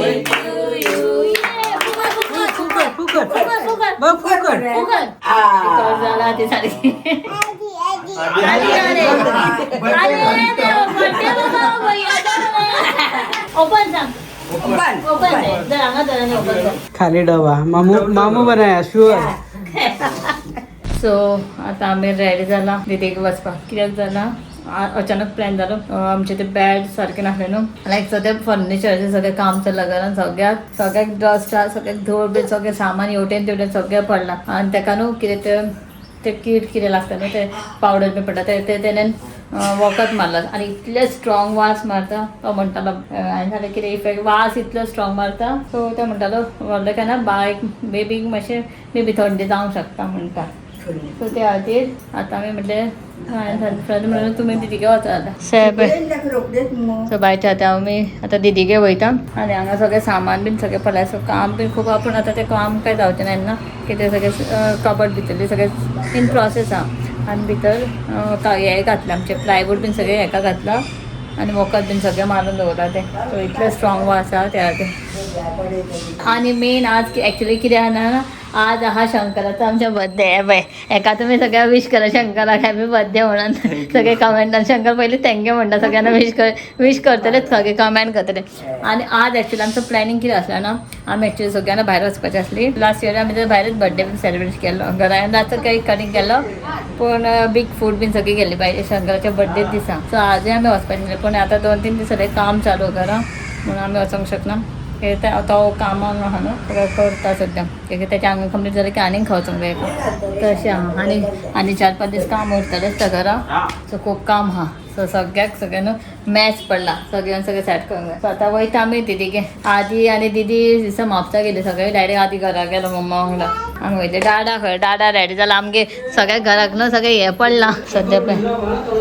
to you. फुकट फुकट बघ फुकट. फुकट झाला ते सारखी. अरे अरे अरे देवा, birthday बाबा, भैया बाबा. ओपन सांग. ओपन. ओपन दे जर हांगा धर आनी ओपन कर. खाली डबा मामू मामू बनाया शुअर. सो आता आमी रेडी जाला दिदीक वचपाक. कित्याक जाला, अचानक प्लॅन जालो. आमचे ते बॅड सारके नासले न्हू, लायक सगळें फर्निचराचें सगळें काम चल्लां घरान. सगळ्याक सगळ्याक डस्ट आहा, सगळ्याक धूळ बी, सगळें सामान हेवटेन तेवटेन सगळें पडलां. आनी तेका न्हू कितें तें ते कीट कितें लागता न्हू, ते पावडर बी पडटा, ते ते तेणेन वखद मारला आनी इतले स्ट्रॉंग वास मारता. तो म्हणटालो, हांवें सांगलें कितें इफेक्ट, वास इतलो स्ट्रॉंग मारता. सो ते म्हणटालो व्हडलें काय ना, बायक बेबीक मातशें बेबी थंडी जावंक शकता म्हणटा. सो त्या खातीर आतां आमी म्हटलें, हांवें फ्रेंड म्हणून तुमी दिदीगे वचा आतां. सो बायच्या आतां आमी आतां दिदीगे वयता आनी हांगा सगळें सामान बीन सगळें पडलां. सो काम बीन खूब आहा, पूण आतां तें काम काय जावचें ना ना, कितें सगळें कबड भितरलें सगळें इन प्रोसेस आहा. आनी भितर हें घातलां आमचें प्लायवूड बीन सगळें हेका घातलां आनी वखद बीन सगळें मारून दवरलां तें. सो इतलें स्ट्रॉंग वास आहा त्या खातीर. आनी मेन आज एक्चुली कितें आहा ना, आज आहा शंकराचो आमच्या बर्थडे. हे पळय, हेका तुमी सगळ्या विश करा शंकराक हॅपी बर्थडे म्हणून सगळे कमेंटान. शंकर पयलीं thank you म्हणटा सगळ्यांना. विश कर, विश करतलेच, सगळे कमेंट करतले. आनी आज एक्चुली आमचो प्लॅनिंग कितें आसलें ना, आमी एक्चुली सगळ्यांना भायर वचपाचें आसली. लास्ट इयर आमी भायरच बर्थडे बीन सेलिब्रेट केल्लो. घरा रातचो केक कटिंग केलो, पूण बीग फूड बीन सगळी गेल्ली पाहिजे शंकराच्या बर्थडे दिसा. सो आजूय आमी वचपाचें आसलें, पूण आतां 2-3 दीस जाले काम चालू घरा म्हणून आमी वचोंक शकना. हे तो कामाक आहा न्हू, सगळें करता सद्या. कित्याक तेच्या आंगान कंप्लीट जालें की आनीक खंय वचोंक जाय तशें आहा. आनी आनी 4-5 दीस काम उरतलेंच त्या घरा. सो खूब काम आहा. सो सगळ्याक सगळ्यां न्हू मॅच पडला, सगळ्यान सगळें सेट करूंक जाय. सो आतां वयता आमी दिदीगे. आदी आनी दिदी दिसा म्हापसा गेली सगळे. डायरेक्ट आदी घरा गेलो मम्मा वांगडा. आमी वयतले. डाडा खंय? डाडा रेडी जाला. आमगे सगळ्या घराक न्हू सगळें हें पडलां सद्या. पळय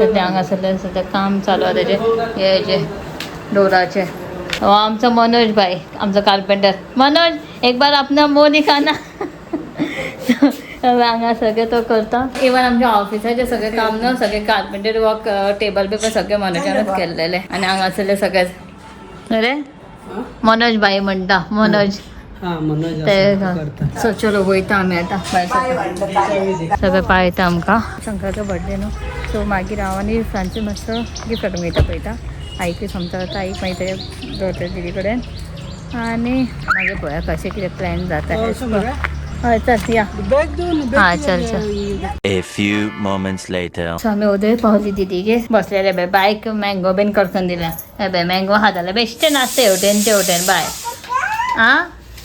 सद्या हांगासरलें सद्या काम चालू आहा तेजें, हेजें डोराचें. हो आमचो मनोज भाई, आमचो कार्पेंटर मनोज. एक बार अपना मुंह दिखाना. हांगा सगळें तो करता. इवन आमच्या ऑफिसाचें सगळें काम न्हू, सगळें कार्पेंटर वर्क, टेबल पेपर सगळें मनोजानूच केल्लेलें. आनी हांगासरलें सगळें अरे मनोज भाई म्हणटा मनोज. हा मनोज ते असं करता. सो चलो वयता आमी आतां भायर. सगळें पावयता आमकां. शंकराचो बर्थडे न्हू, सो मागीर हांव आनी फ्रांसी मातसो गिफ्ट हाडूंक वयता पळयता. आईकूय समजा आतां आईक मागीर ते दवरता दिदी कडेन आनी मागीर पळोवया कशें कितें प्लॅन जाता. हय, चल या. बॅग दोन. हा चल चल. A few moments later. So आमी उदय पावली. दिदीगे बसलेले बे बायक मँगो बीन करसून दिला. हे बे मँगो खाताले बेश्टे नाचते हेवटेन तेवटेन बाय. आ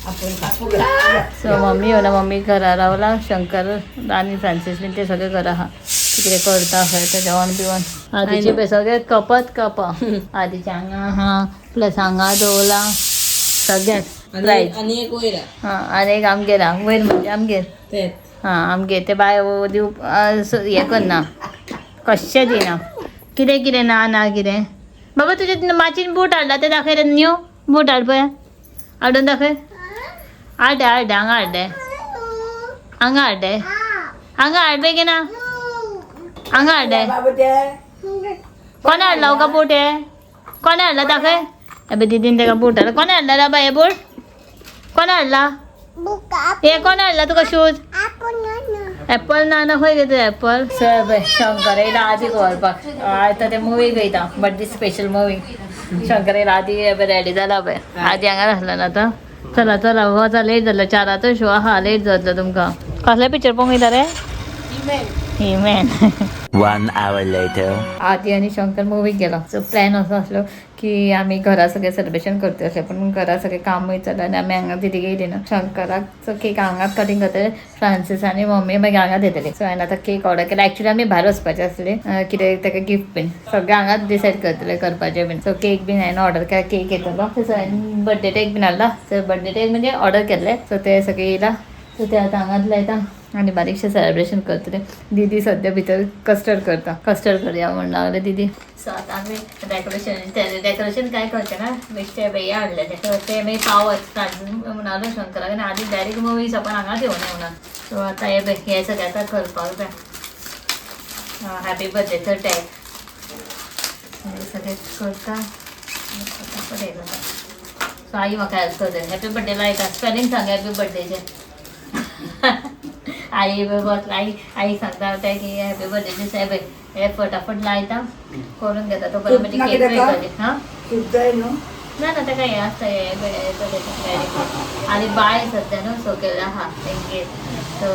सो मम्मी येवना, मम्मी घरा रावला. शंकर आनी फ्रांसीस बीन ते सगळे घरा आहा. कितें करता खंय ते जेवण बिवण. आदीचे पळय सगळे कपत कप आदीचे हांगा आहा, प्लस हांगा दवरला सगळ्याक प्रायज. आनी एक वयर. हा, आनी एक आमगेर आहा वयर, म्हणजे आमगेर. तेच. हां, आमगेर ते बाय दिव हें करना, कशें दिना. कितें कितें ना ना कितें बाबा, तुजे माचीन बूट हाडला ते दाखय रे. न्यू बूट हाड पळय, हाडून दाखय. हाड हाड, हांगा हाडले, हांगा हाडले, हांगा हाड बेगीन. हांगा हाडले. बाबू ते कोणें हाडला तुका बूट? हे कोणें हाडला दाखय. अबे, दिदीन ताका बूट हाडला. कोणें हाडला रे बाय हे बूट? कोणें हाडला हे? कोणें हाडला तुका शूज? एप्पल ना ना, खंय घेतलं एप्पल? सर पळय शंकर येयला आदीक व्हरपाक. आतां ते मुवीक वयता, बर्थडे स्पेशल मुवी. शंकर येयला, आदी रेडी जाला पळय. आदी हांगा आसलो ना आतां. चला चला, वचा, लेट जालो. 4आंचो शो आहा, लेट जातलो तुमकां. कसले पिक्चर पळोवंक वयता रे? हिमॅन. One hour later. आदी आनी शंकर मुवीक गेलो. सो प्लॅन असो आसलो की आमी घरा सगळें सेलिब्रेशन करतले अशें, पूण घरा सगळें कामूय चल्लां आनी आमी हांगा दिदी गेली न्हू. शंकराक केक हांगाच कटींग करतले, फ्रांसीस आनी मम्मी मागीर हांगाच येतली. सो हांवें आतां केक ऑर्डर केला. एक्चुली आमी भायर वचपाचें आसलें, कितें ताका गिफ्ट बीन सगळें हांगाच डिसायड करतले करपाचें बीन. सो केक बीन हांवें ऑर्डर केला, केक येतलो. सो हांवें बर्थडे केक बीन हाडला. सो बर्थडे केक म्हणजे ऑर्डर केल्ले. सो ते सगळे येयला. सो ते आतां हांगाच लायता आनी बारीकशें सेलिब्रेशन करतले. दिदी सद्या भितर कस्टर्ड करता. कस्टर्ड करया म्हण लागले दिदी. सो आतां आमी डेकोरेशन डेकोरेशन काय करचें ना, बेश्टे हे हाडलेले. सो ते मागीर पावत फ्रांसीस म्हणालो शंकराक आनी आदी डायरेक्ट मुवी सपन हांगाच येवन म्हणून. सो आतां हे पळय, हे सगळें आतां करपाक जाय. हॅपी बर्थडेचो टॅग हे सगळें करता आनी फटाफट हे जाता. सो आई म्हाका हेल्प करता. हॅपी बड्डे लायता, स्पेलिंग सांग हॅपी बड्डेचें. आई बस आई आई सांगता तें की हॅपी बड्डेचें साहेब हे फटाफट लायता, करून घेता तो पर्यंत म्हणजे मागीर केक ताका? वयतली. हां सुद्दां न्हू. ना ना, ताका हें आसता, हें रेडी. आनी बाय सद्या न्हू सकयल आहा तेंगेर, सो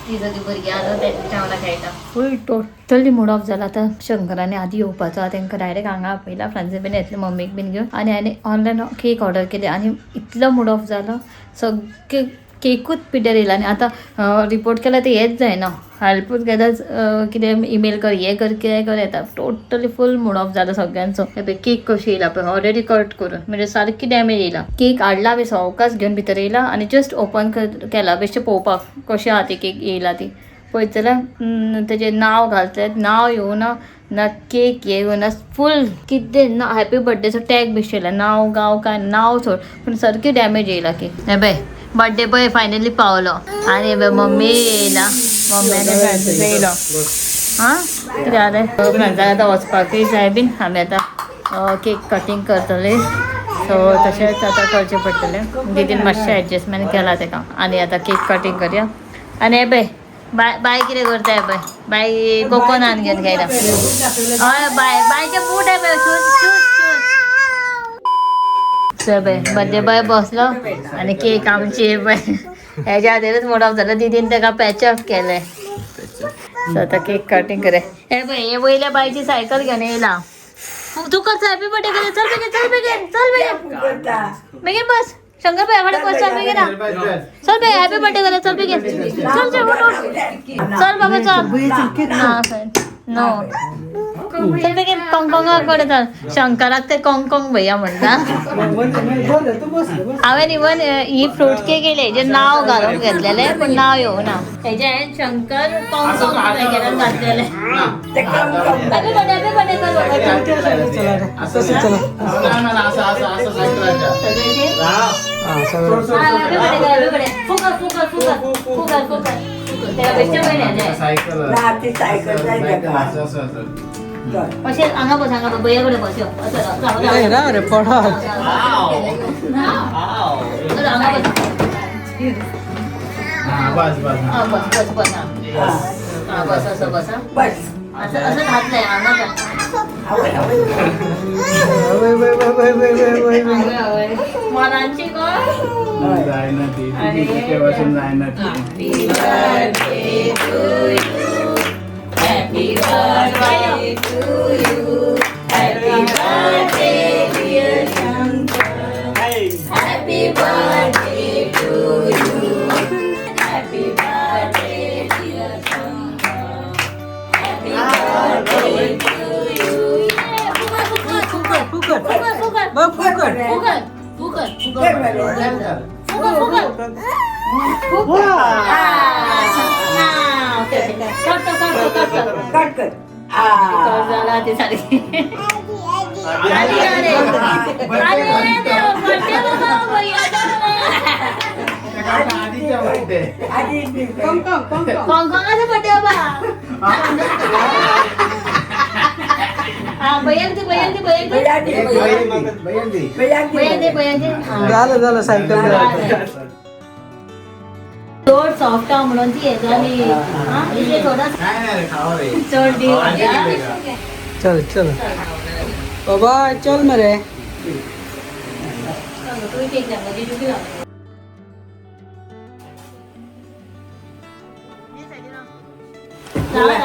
ती सगळीं भुरगीं आहा न्हू तेंच्या वांगडा खेळटा. फूल टोटली मूड ऑफ जाला. आतां शंकराने आदी येवपाचो आहा, तेंकां डायरेक्ट हांगा आपयला. फ्रांसी बीन येतले मम्मीक बीन घेवन. आनी हांवें ऑनलायन केक ऑर्डर केली आनी इतलो मूड ऑफ जाला, सगळे केकूच पिड्ड्यार येयला. आनी आतां रिपोर्ट केल्यार ते हेच जायना, हेल्पूच घेता, कितें ईमेल कर, हें कर, कितें कर येता. टोटली फूल मूड ऑफ जाला सगळ्यांचो. हे पळय केक कशी येयला पळय, ऑलरेडी कट करून म्हणजे सारकी डॅमेज येयला. केक हाडला बी सवकास घेवन भितर येयला आनी जस्ट ओपन केला बेश्टें पळोवपाक कशें आहा ती केक येयला ती. पळयत जाल्यार तेजें नांव घालतलें, नांव येवना ना, केक येवना, फूल कितें ना. हॅपी बड्डेचो टॅग बेश्टें येयला, नांव गांव काय नांव सोड, पूण सारकी डॅमेज येयला केक. हे पळय बड्डे बॉय फायनली पावलो. आनी हे मम्मी येयला, मम्मी आनी फ्रांसीस येयलो. हां कितें जालें, फ्रेंड्सांक आतां वचपाकूय जाय बीन. आमी आतां केक कटींग करतले, सो तशेंच आतां करचें पडटलें. दिदीन मातशें एडजस्टमेंट केला तेका. आनी आतां केक कटींग करया. आनी हे पळय बाय बाय कितें करता, हे पळय बाय कोकोनान घेवन खेळटा. हय बाय, बायचे बूट हे पळय, शूज शूज शूज. सो पळय बड्डे बॉय बसलो आनी केक आमची पळय हेज्या खातीरच मूड ऑफ जालो. दिदीन तेका पॅच अप केलें. सो आतां केक कटींग करया. हे पळय हे वयल्या बायची सायकल घेवन येयला. तूं करता हॅपी बर्थडे कर, चल बेगीन, चल बेगीन, चल बेगीन. करता. बेगीन बस शंकर भाई, फटाफट बस, चल बेगीन आ. चल बेगीन हॅपी बर्थडे कर, चल बेगीन, चल चल, उठ उठ, चल बाबा चल. ना नो, चल बेगीन, कोंकोंगा कडेन चल. शंकराक ते कोंकोंग भैया म्हणटा. बरं तू बस बस. हांवें इवन ही फ्रूट केक येयले हेजें नांव घालूंक घेतलेलें, पूण नांव येवना हेजें. हांवें शंकर कोंकोंग पॅकेटान घातलेलें. ते कम कम. हॅपी बर्थडे, हॅपी बर्थडे कर बाबा. चला रे, तसं चला. सगळे ते हा सगळं. हा, happy birthday कर, happy birthday. फुकर फुकर फुकर फुकर फुकर. तेका बेश्टें पळय हेजें. ना ती सायकल जाय ताका. चल. अशें हांगा बस, हांगा बस, भैया कडेन बस, यो. असो राव, राव, राव. ए, राव रे पडत. चल, हांगा बस. हा, बस बस बस. हा हा, बस, असं बस. हा. बस. असं असं घातलंय हांगा बस. आवय आवय. वय, वय, वय, वय, वय, वय, वय, वय. आवय, आवय. मनांची गो. Happy birthday to you. Happy birthday to you. Happy birthday, dear Shankar. Happy birthday to you. Happy birthday, dear Shankar. Happy birthday to you. फुकर फुकर फुकट फुकर फुकर. बघ फुकट. फुकर फुकर कर बरें. फुकर फुकर फुकर. Okay okay, cut cut cut. Cut कर. आ. कट झाला ते सारखी. अरे अरे अरे देवा, birthday बाबा, भैया. आदी. कम कम कम कम. कोंकोंगाचा बर्थडे बाबा. हा भैया दे, भैया दे, भैया दे. भैया दे. भैया भैया दे, भैया दे. हा. झालं झालं, सायकल झालं. चड सॉफ्ट आहा म्हणून ती हे जाली. हा इतले थोडा चड दी. चल चल बाबा, चल मरे. तू केक सांग, जिजू की सांग.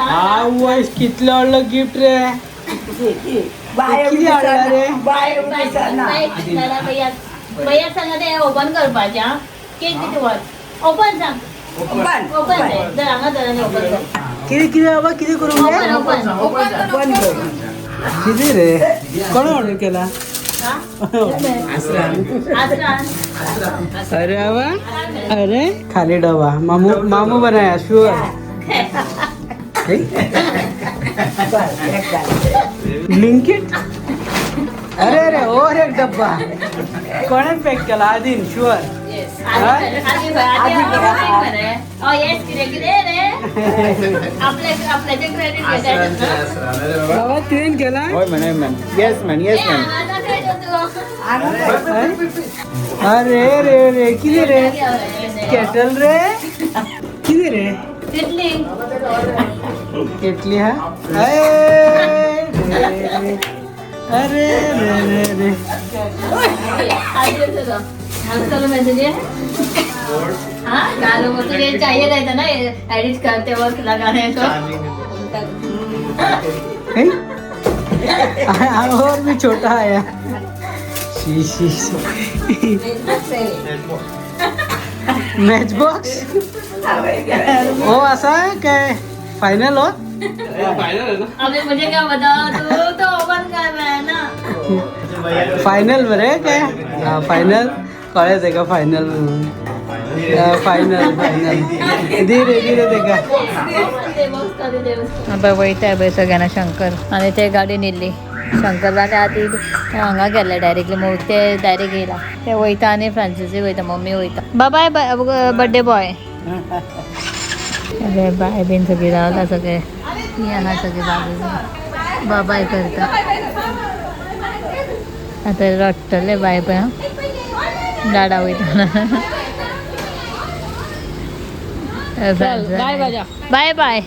हा वयस कितलं व्हडलं गिफ्ट रे. बाय. किती हाडला रे? बाय. भैया भैया सांगा ते ओपन करपाचें. आं, केक कितें वर ओपन सांग. ओपन. ओपन दे, धर हांगा धर आनी ओपन कर. किती किती बाबा, किती करू ओपन ओपन. बंद कर. किती रे, कोण ऑर्डर केला? आसरान. अरे बाबा, अरे खाली डबा मामू मामू बनाया शुअर. बस एक झालं. ब्लिंकिट. अरे अरे, और एक डब्बा कोणाने पॅक केला? आदीन शुअर. येस, कितें कितें रे, आपल्या आपल्याचे क्रेडिट घेता. बाबा तुवें केला. Yes man, yes man. अरे रे रे, किती रे केटल रे, किती रे? कितली? केटली हा. अरे रे रे. अरे रे रे रे. चलो, मैसेज है. हाँ, गालो वो तो ये चाहिए रहता ना, एडिट करते वक्त लगाने को. हे? और भी छोटा आया. She she she. Match box हो. असा काय फायनल हो. अभी मुझे क्या बताओ, तू तो ओपन कर रहा है ना. फायनल बरे काय. हा, फायनल कळ्ळें तेका. Final, final, final. दी रे, दी रे तेका. वयता पळय सगळ्यांना शंकर आनी ते गाडी नेल्ली शंकर आनी आदी हांगा गेले डायरेक्टली. मग ते डायरेक्ट येयला. ते वयता आनी फ्रांसीसूय वयता, मम्मी वयता. बाय बर्थडे बॉय. अरे, बाय बीन सगळी रावता सगळे. ही आहा सगळी बाजू बाबाय करता. आतां रडटले बाय पळय. डाडा वयतना. Bye bye bye.